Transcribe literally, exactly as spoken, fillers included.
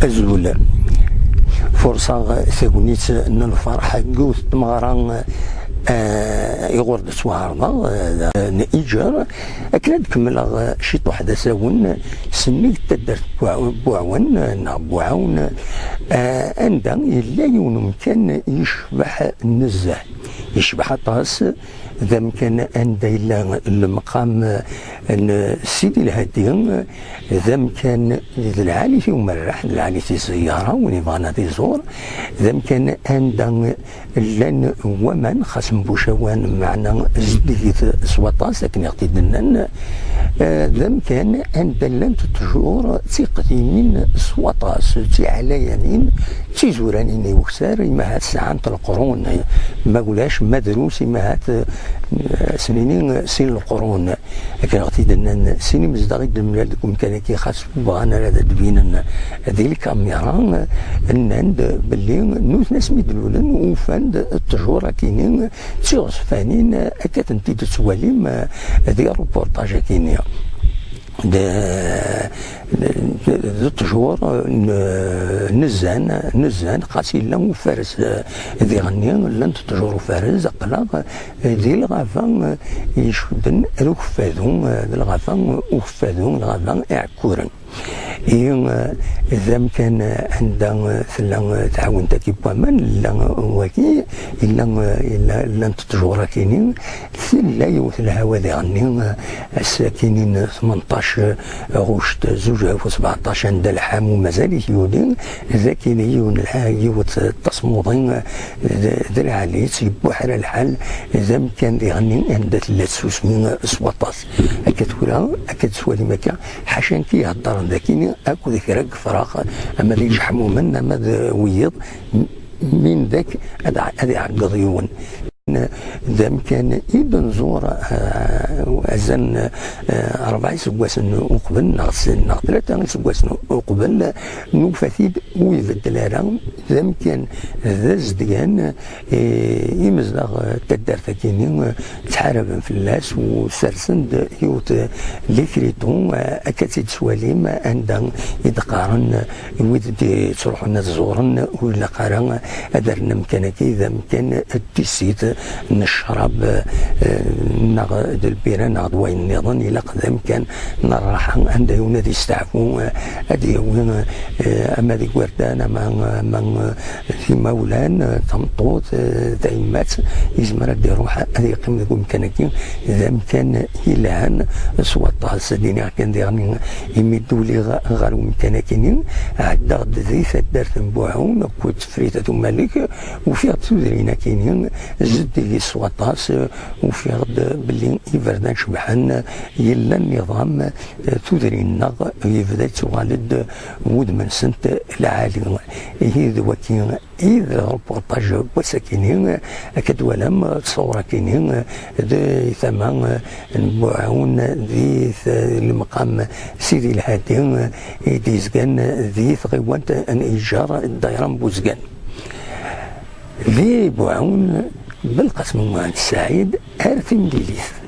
Azul. Furṣaɣ tagnit n lferḥ deg yiwet n tmeɣra, eh, iɣur d-ttwaɛerḍeɣ, eh, n Iǧer. Akken ad kemmleɣ, eh, ciṭuḥ d asawen, sennig taddart n Buɛ-, Buɛwen, eh, neɣ Buɛawn, eh, anda yella yiwen umkan yecbeḥ nezzeh. Yecbeḥ aṭas, d amkan anda yella lemqam n Sidi Lhadi, d amkan d lɛali i umerreḥ, d lɛali i ẓẓyara, win yebɣan ad iẓur, d amkan anda llan waman, xas mbucawan, meɛna zeddigit s waṭas, akken i ɣ-t-id-nnan. Eh, d amkan anda llant ttjur d tiqdimin s waṭas, d tiɛlayanin, d tizuranin i ukessar, imahat sɛant leqrun, ma ulac, ma drus, imahat, eh, s-nini sin leqrun. Akken ɣ-t-id-nnan sin imezdaɣ i d-nemlal deg umkan-agi, xas ur bɣan ara ad d-binen di lkamira, nnan-d belli nutni asmi d-lulen ufan-d ttjur akini d tiɣezfanin, akka tent-id-tettwalim di reportage akini. D, d, d ttjur n-, nezzan, nezzan, xas yella ufares, eh, diɣenni, llant ttjur ufares, aql-aɣ, eh, di lɣaba, eh, icudden ar ukeffadu, eh, d lɣaba ukeffadu, lɣaba iɛekkuren. Ihi, eh, d amkan, eh, anda, eh, tella, eh, tɛawent-agi n waman, llan, eh, wagi, yella, eh, yella, llant ttjur akini, tella yiwet lhawa diɣenni, eh, ass akini n tmenṭac, eh, ɣuct zuǧ alaf u sbeɛṭac, anda lḥamu mazal-it yuli, d akini yiwen lḥa-, yiwet tasmuḍi, eh, d, d lɛali, yebbuḥra lḥal, d amkan diɣenni anda tella tsusmi, eh, s waṭas. Akka tura, akka tettwalim akka, ḥaca nekk i iheddren d akini, akked kra n yefrax, ama d ijeḥmumen, ama d wiyiḍ, min dak ad, ad iɛeggeḍ yiwen. D amkan i d-nẓur, eh, azal n, eh, rebɛa iseggasen uqbel, neɣ s-, neɣ tlata iseggasen uqbel, nufa-t-id ur ibeddel ara. D amkan d azedgan, eh, imezdaɣ, eh, taddart-agi-nni, eh, ttḥaraben fell-as u sersen-d yiwet, eh, likriṭu, eh, akka tt-id-twalim, eh, anda i d-qqaren, eh, wid d-yettruḥun ad ẓuren, ur ilaq ara ad rren amkan-agi d amkan n tissit n ccrab, eh, neɣ d lbira neɣ d wayen nniḍen, ilaq d amkan n rraḥa anda yiwen ad yesteɛfu, eh, ad yawi, eh, ama d igerdan, ama, ama, eh, d imawlan, eh, tameṭṭut, eh, tayemmat, yezmer ad d-iruḥ ad yeqqim deg umkan-agi. D amkan yelhan s waṭas. Ad iniɣ kan diɣen, imi d-uliɣ ɣer umkan-agi-nni, ɛeddaɣ-d di taddart n Buɛun akked Tefrit At Umalek, ufiɣ-d tudrin-agi-nni zeddigit s waṭas, ufiɣ-d belli iberdan cebḥen, yella nniḍam, tudrin-nneɣ yebda yettuɣal-d wudem-nsent lɛali. Ihi d waki i d reportage n wass-agi-nni, akka d-twalam, ṣṣura-agi-nni, di tama n Buɛun, di t-, lemqam Sidi Lhadi, i d-yezgan di tɣiwant n Iǧer, ddayra n Buzgan. Di Buɛun, Belqasem Muɛend Saɛid, ar timlilit.